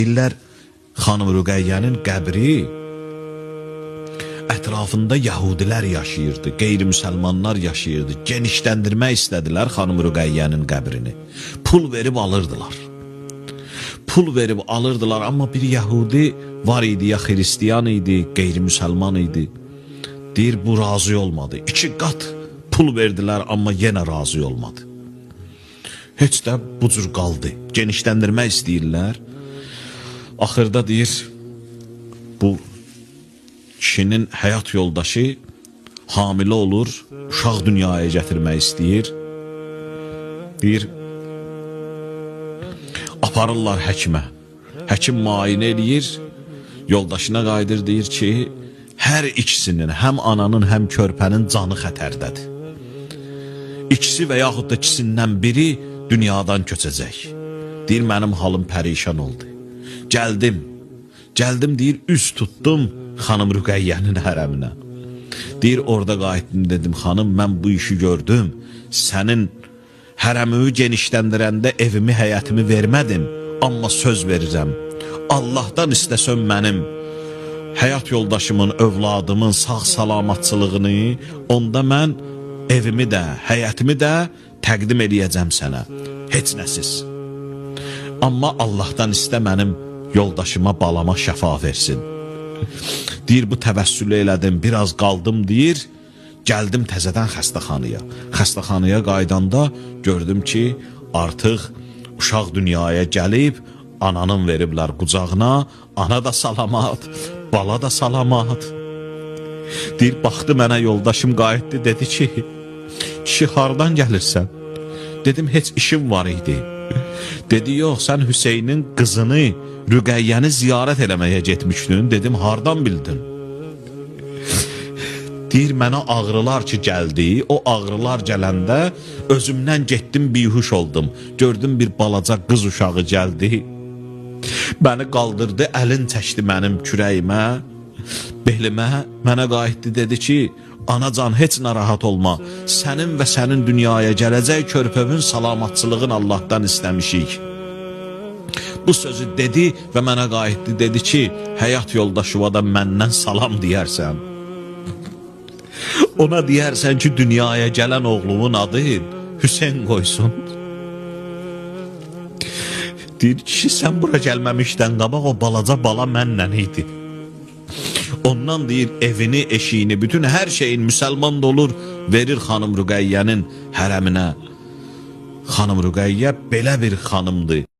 Deyirlər, xanım Rüqəyyənin qəbri ətrafında yəhudilər yaşayırdı, qeyri-müsəlmanlar yaşayırdı. Genişləndirmək istədilər xanım Rüqəyyənin qəbrini. Pul verib alırdılar. Pul verib alırdılar, amma bir yəhudi var idi, ya xristiyan idi, qeyri-müsəlman idi. Deyir, bu razı olmadı. 2 qat pul verdilər, amma yenə razı olmadı. Heç də bu cür qaldı. Genişləndirmək istəyirlər. Axırda deyir, bu kişinin həyat yoldaşı hamilə olur, uşaq dünyaya gətirmək istəyir. Deyir, aparırlar həkimə. Həkim müayinə eləyir, yoldaşına qayıdır, deyir ki, hər ikisinin, həm ananın, həm körpənin canı xətərdədir. İkisi və yaxud da ikisindən biri dünyadan köçəcək. Deyir, mənim halım pərişan oldu. Gəldim, deyir, üz tutdum xanım Rüqəyyənin hərəminə. Deyir, orada qayıtdım, dedim, xanım, mən bu işi gördüm. Sənin hərəmimi genişləndirəndə evimi, həyətimi vermədim, amma söz verirəm. Allahdan istəsəm mənim həyat yoldaşımın, övladımın sağ salamatçılığını, onda mən evimi də, həyətimi də təqdim eləyəcəm sənə. Heç nəsiz. Amma Allahdan istə mənim yoldaşıma, balama şəfa versin. Deyir, bu təvəssülü elədim, biraz qaldım, deyir, gəldim təzədən xəstəxanaya. Xəstəxanaya qayıdanda gördüm ki, artıq uşaq dünyaya gəlib, ananın veriblər qucağına, ana da salamat, bala da salamat. Deyir, baxdı mənə yoldaşım qayıtdı, dedi ki, kişi hardan gəlirsən? Dedim, heç işim var idi. Dedi, yox, sən Hüseynin qızını, Rüqəyyəni ziyarət eləməyə getmişdin. Dedim, hardan bildin? Deyir, mənə ağrılar ki gəldi, o ağrılar gələndə özümdən getdim, bihuş oldum. Gördüm bir balaca qız uşağı gəldi. Məni qaldırdı, əlin çəkdi mənim kürəyimə, belimə. Mənə qayıtdı, dedi ki, anacan heç narahat olma. Sənin və sənin dünyaya gələcək körpəvin salamatçılığını Allahdan istəmişik. Bu sözü dedi və mənə qayıtdı, dedi ki, həyat yoldaşıma da məndən salam deyərsən. Ona deyərsən ki, dünyaya gələn oğlumun adı Hüseyn qoysun. Deyir, kişi sən bura gəlməmişdən qabaq o balaca bala mənlə idi. Ondan deyir, evini, eşiyini, bütün hər şeyin müsəlman da olur, verir xanım Rüqəyyənin hərəminə. Xanım Rüqəyyə belə bir xanımdır.